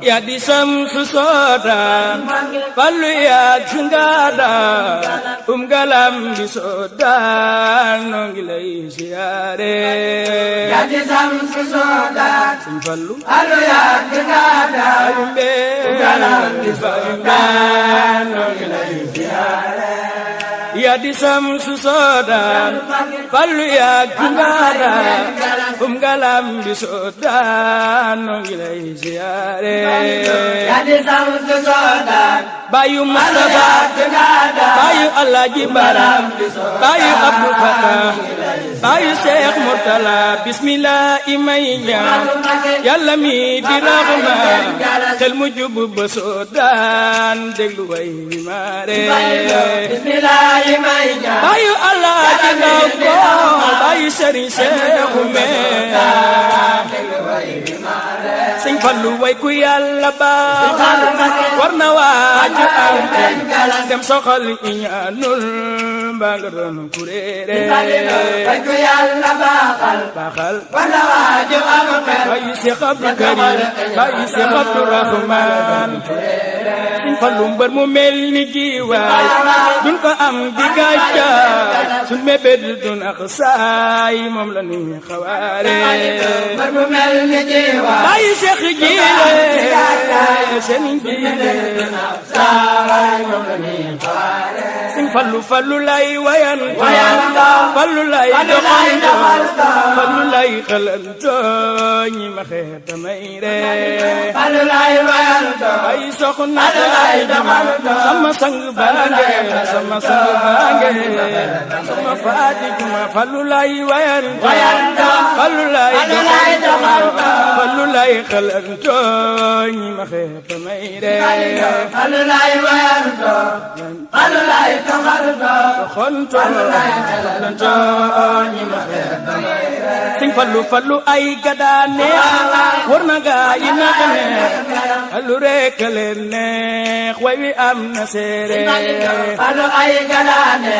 Ya di samsu soda Fallu ya jungada galam di soda Nongi lay siyaare Ya di samsu soda Fallu Fallu ya jungada galam di soda Nongi lay siyaare Ya di samsu soda Fallu ya jungada galam di soda Nongi lay siyaare Ya di samsu soda Bayu Mustafa Bayu Alaaji Bara Bayu Abdou Fatah Bayu Cheikh Mourtala bismillah imay ñaan Yàlla mi di raxma xel mu jub ba soodaan déglu way wi maare bismillah imay ñaan Bayu Alaaji Ndaw ko Bayu Serigne Cheikh me Sëñ Fallu way ku Yàlla baaxal war na waaju am dem soxal iñaanul mbaa nga doon kuréere way ku Yàlla baaxal war na waaju am Bayu Seex Abdu Karim Bayu Seex Abdu Rahmaan Sëñ Fallu mbër mu mel ni jiwaay duñ ko am di gàcca suñ mébét dun ak saay moom la ni xawaare mbër mu mel ni jiwaay Bayu Seex jiile seen jiile saay moom la ni xawaare Sëñ Fallu Fallu lay wayan Fallu lay doxanto Fallu lay xalanto ñi ma xeeta may ree Fallu lay wayanto ay soxna lay doxanto sama sang baange sama sang baange sama faati juma Fallu lay wayan Fallu lay doxanto Fallu lay xalanto ñi ma xeeta may ree Fallu lay wayanto Fallu lay doxanto xalanto ñi ma xeeta may ree Sëñ Fallu Fallu ay gadaane war na gaa yi nax neex Fallu rekk leen neex way wi am na seere Fallu ay gadaane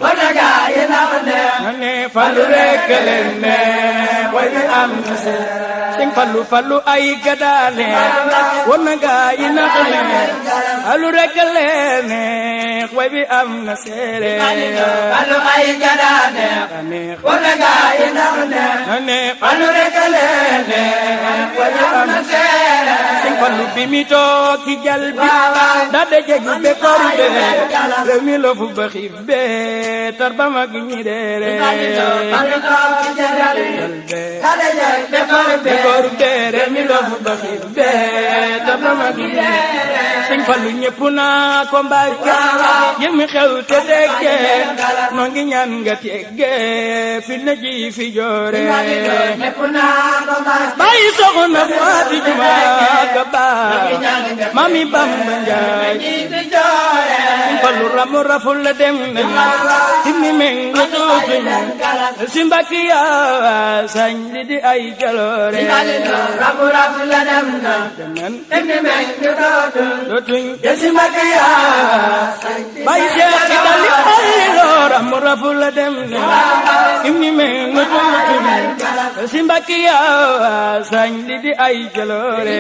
war na gaa yi nax neex Fallu rekk leen neex way wi am na seere Sëñ Fallu Fallu ay gadaane war na gaa yi nax neex Fallu rekk leen neex way wi am na seere Fallu ay gadaane war na gaa yi nax neex Fallu rekk leen neex way wi am na seere Sëñ Fallu bi mi toog ci jal bi da daje gi be koru be réew mi la fu ba xiif be tar ba mag ñi deere Fallu toog ci jal bi da daje be koru be réew mi la fu ba xiif be tar ba mag ñi deere Sëñ Fallu ñépp naa ko Mbàkke yémi xew te dégge noo ngi ñaan nga tegge fi na ji fi joore ñépp naa ko Mbàkke Bayu soxna Faati Juma ka baax Mami Bamba Njaay Sëñ Fallu ramu raful la dem nañu timmi mengu dootuñu si Mbàkke yaa sañ li di ay jaloore ramu raful la dem nañu timmi mengu dootuñu si Mbàkke yaa Bayu Seex ki dali ay loo ramu raful la dem nañu timmi mengu dootuñu si Mbàkke yaa sañ li di ay jaloore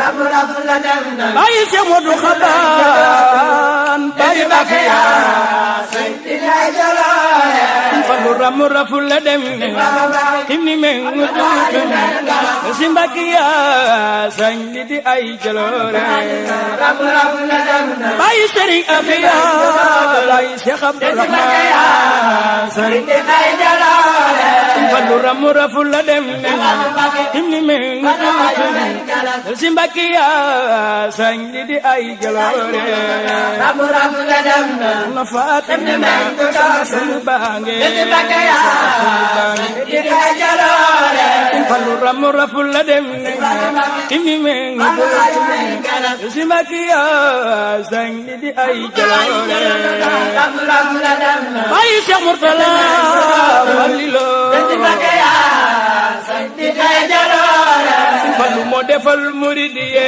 ramu raful la dem nañu Bayu Seex Moodu Xabaan Bayu Afiya sañ li di ay jaloore Sëñ Fallu ramu raful la dem ne timmi mengu dootuñu si Mbàkke yaa sañ li di ay jaloore ramu raful la dem nañu Bayu Sëriñ Afiya Bayu Seex Abdu Rahmaan sañ li di ay jaloore Sëñ Fallu ramu raful la dem ne timmi mengu dootuñu si Mbàkke yaa sañ li di ay jaloore ramu raful la dem nañu na Fatima sama sang baange si Mbàkke yaa sañ li di ay jaloore Sëñ Fallu ramu raful la dem ne timmi mengu dootuñu si Mbàkke yaa sañ li di ay jaloore ramu raful la dem nañu Bayu Seex Mourtala Fallilu si Mbàkke yaa sañ li di ay jaloore Sëñ Fallu moo defal murid ye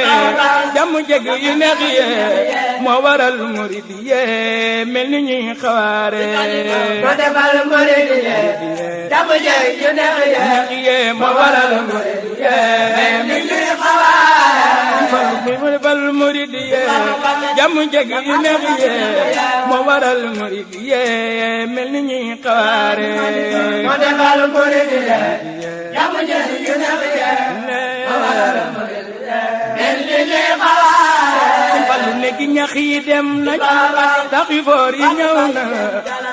jàmm jeg yu neex ye moo waral murid ye mel ni ñuy xawaare moo defal murid ye jàmm jeg yu neex ye moo waral murid ye mel ni ñuy xawaare li mu defal murid yee jàmm jeg yu neex yee moo waral murid yee mel ni ñuy xawaare moo defal murid yee jàmm jeg yu neex yee moo waral murid yee mel ni ñuy xawaare Sëñ Fallu léegi ñax yi dem na tax yu foor yi ñëw na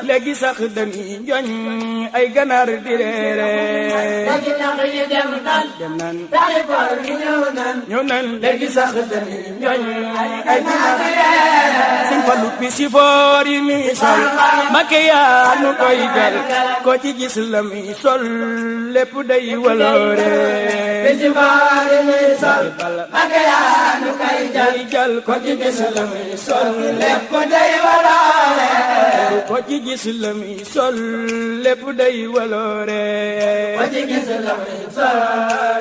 léegi sax dañuy joñ ay ganaar di reere léegi ñax yi dem nan tax yu foor yi ñëw nan léegi sax dañuy joñ ay ganaar di reere Sëñ Fallu pis yi foor yi mi sol make yaa nu koy jal ko ci gis la mi sol lépp day waloore pis yi foor yi mi sol make yaa nu koy jal ko ci gis la mi sol lépp day waloore ko ci gis la mi sol lépp day waloore ko ci gis la mi sol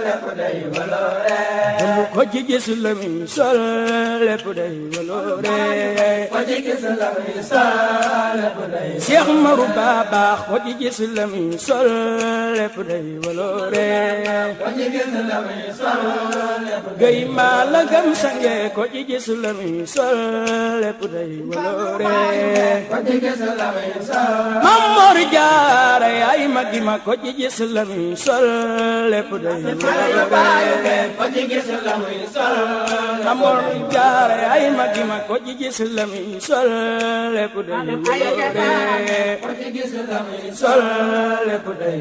lépp day waloore ko ci gis la mi sol lépp day waloore ko ci gis la mi sol lépp day Cheikh Maru Baax ko ci gis la mi sol lépp day waloore ko ci gis la mi sol lépp gay maa la gam sange ko ci gis la mi sol lépp day waloore ko ci gis la mi sol Mam Mor Jaara yaay magi ma ko ci gis la mi sol lépp day waloore ko ci gis la mi sol Mam Mor Jaara yaay magi ma ko ci gis la mi sol lépp day waloore ko ci gis la mi sol lépp day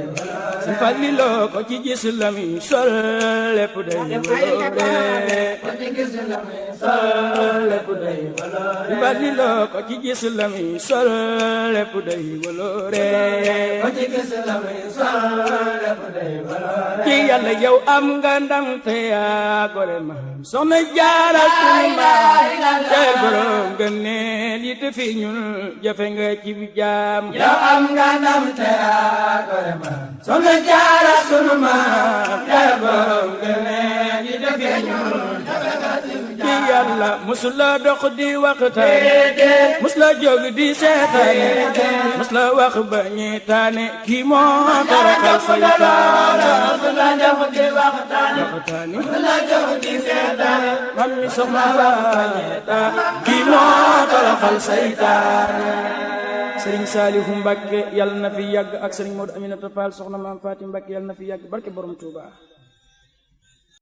Sëñ Fallilu ko ci gis la mi sol lépp day waloore ko ci gis la mi sol lépp day waloore Sëñ Fallilu ko ci gis la mi sol lépp day waloore ko ci gis la mi sol lépp day waloore ci Yàlla yow am nga ndam te yaa gore ma Soxna Jaara sunu maam te borom gëneel yi te fi ñun jafe nga ci bi jaam yow am nga ndam te yaa gore ma Soxna Jaara sunu maam te borom gëneel yi te fi ñun jafe nga ci bi ci Yàlla musula dox di waxtaane musula jóg di seetaane musula wax ba ñeetaane kii moo toroxal saytaane musula dox di waxtaane musula jóg di seetaane man mi soxna ba ñeetaane kii moo toroxal saytaane Sëriñ Saalihu Mbàkke yàlla na fi yàgg ak Sëriñ Moodu Aminata Fall soxna Maam Faati Mbàkke yàlla na fi yàgg barke borom Tuuba